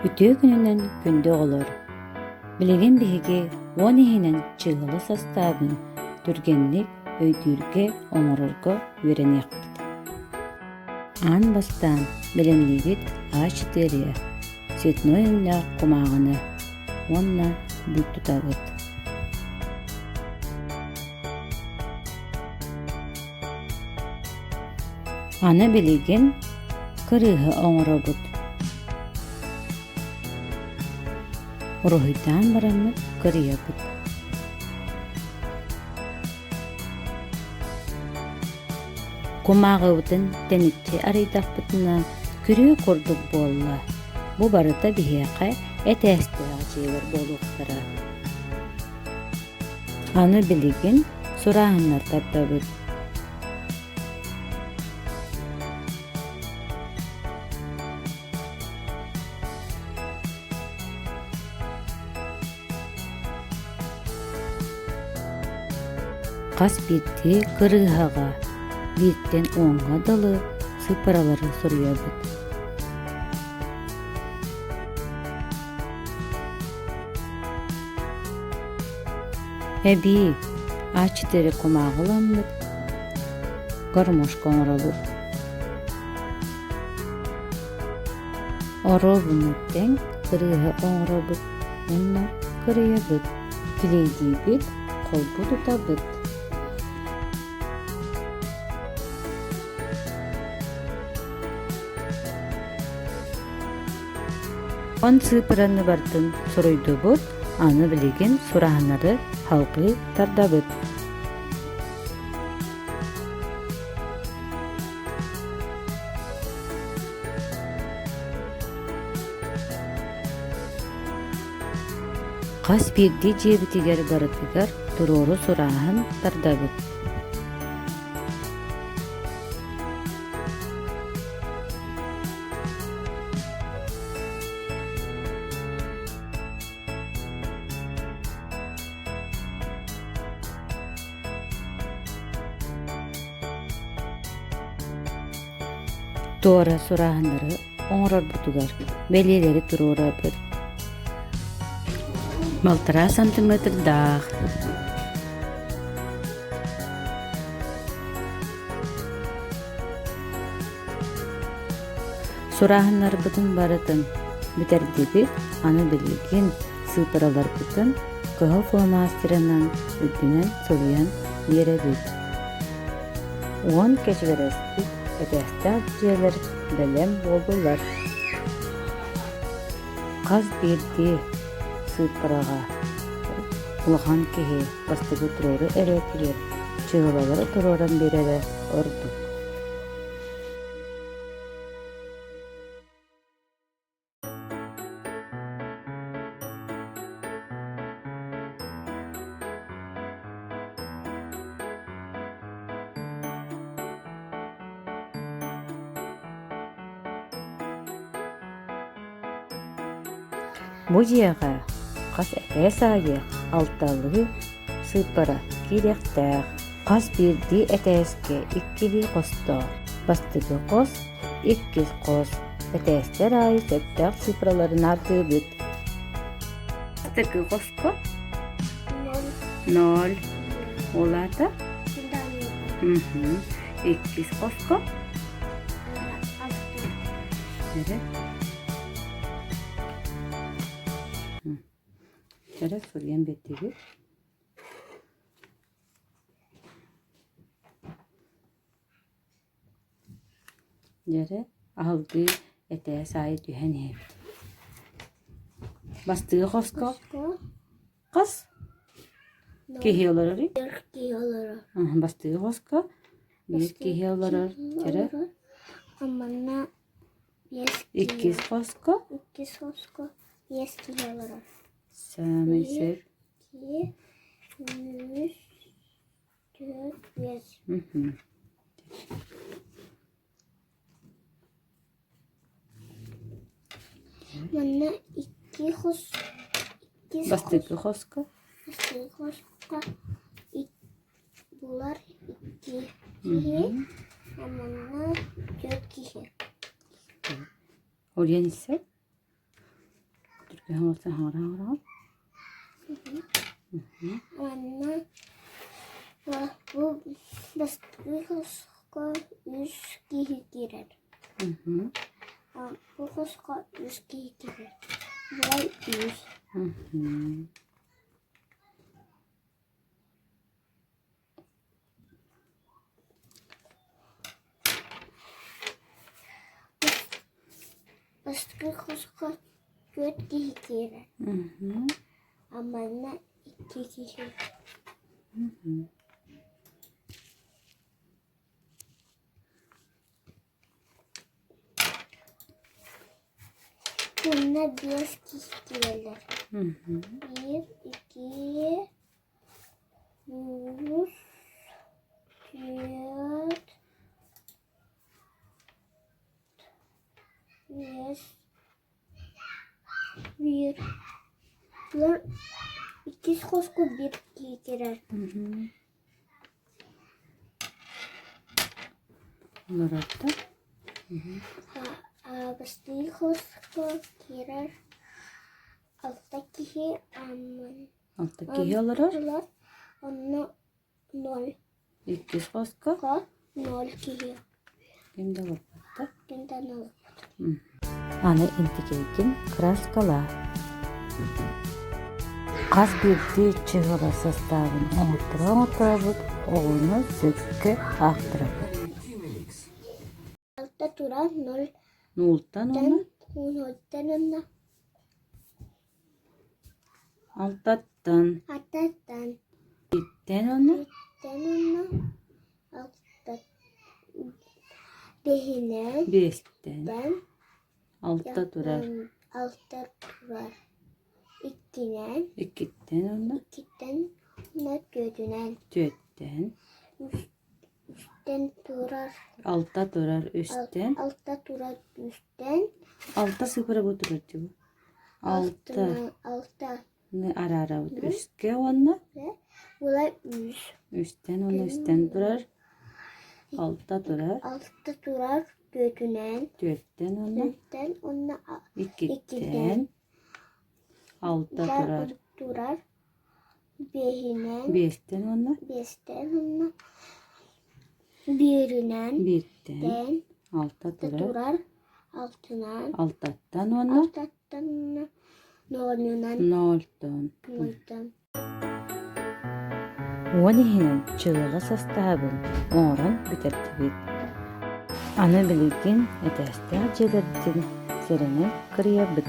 Үтүө күнүнэн күндү оҕолор! Билигин биһиги уон иһинэн чыыһыла састаабын түргэнник өйдүүргэ, оҥорорго үөрэниэхпит. Аан бастаан бэлэмниибит А4 цветной өҥнөөх кумааҕыны уонна бүк тутабыт. Аны билигин кырыыһы оҥоробут. Уруһуйдаан бараммыт кырыйабыт. Кумааҕыбытын тэниччи арыйдахпытына күрүө курдук буолла. Бу барыта биһиэхэ этээстээх дьиэлэр буолуохтара. Аны билигин сурааһыннар тардабыт. Хас биирдии кырыыһаҕа бииртэн уоҥҥа дылы сыыппаралары суруйабыт. Эбии А4 кумааҕы ыламмыт, гармошка оҥоробут. Оруобуна тэҥ кырыыһа оҥоробут уонна кырыйабыт, килиэйдиибит, холбуу тутабыт. Он сыыппараны бардын суруйдубут, аны билигин сураһыннары салгыы тардабыт. Хас биирдии дьиэбитигэр барытыгар туруору сурааһын тардабыт. Туора сурааһыннары оҥорорбутугар бэлиэлэри туруорабыт. Балтараа сантиметрдаах Сурааһыннарбытын барытын бүтэрдибит, аны билигин сыыппараларбытын кыһыл фломастерынан үрдүнэн суруйан биэрэбит. Уон кэчигэрэспит этээстээх дьиэлэр бэлэм буоллулар. Хас биирдии сыыппараҕа улахан киһи бастакы туруору эрээтигэр чыһылалары туруоран биэрэрэ ордук. Бу дьиэҕэ хас этээс аайы алталыы сыыппара киириэхтээх. Хас биирдии этээскэ иккилии хостоох. Бастакы хос, иккис хос, этээстэр аайы сөптөөх цифралары наардыыбыт. Бастакы хоско ноль. Ол аата? Иккис хоско Эрэ. Эрэ суруйан биэрдибит. Дьэрэ аһылгыы этээс аайы түһэн иһэбит. Бастыгы хоско хас киһи олорорүй? Киһи олорор. Бастыгы хоско биир киһи олорор. Дьэрэ Манна биэс иккис хоско иккис хоско биэс киһи олорор. Саамай сөп. Икки, үс, түөрт, биэс. Манна икки хос иккис Бастакы хоско бастакы хоско булар икки киһи, а манна түөрт киһи. Уруйан иссе? Хаҥара Манна бу бастакы хоско үс киһи киирэр. Бу хоско үс киһи киирэр. Былай үс. Бастакы хоско түөрт киһи киирэр, а манна икки киһи. Манна биэс киһи киирэллэр. Биир, икки, Үс, түөрт, биэс, биир. Булар иккис хоско биир киһи киирэр. Олорорто. Бастыы хоско киирэр алта киһи аммын Алта киһи олорор. Онно ноль. Иккис хоско. Ноль киһи. Ким да олорбот Ким да олорбот. Аны интикэйгин краскалаа. Хас биирдии чыһыла састаабын оҥотторо-оҥотторобут, оҕону сөпкө аахтарабыт. Алта туран ноль. Нуултан уонна? Нольтан уонна Алтаттан. Алтаттан. Бииртэн уонна? Бииртэн уонна алта бэһинэн. Биэстэн. Алта турар. Алта турар. Иккинэн. Иккиттэн уонна? Иккиттэн уонна түөртүнэн. Түөртэн. Үстэн турар. Алта турар үстэн. Алта турар үстэн. Алта сыпыра бу турар дии. Алта. Алта. Араарабыт үскэ уонна. Була үс. Үстэн уонна үстэн турар. Алта турар. Алта турар түөртүнэн. Түөртэн уонна. Түөртэн уонна иккиттэн. Алта турар. Турар. Биэһинэн Биэстэн уонна Биэстэн уонна бииринэн Бииртэн тэн алта турар турар алтынан Алтаттан уонна алтаттан уонна нолунан нольтон нольтон Уон иһинэн чыыла састаабын оҥорон бүтэрдибит. Аны билигин этээстээх дьиэлэрбитин сэрэнэн кырыйабыт.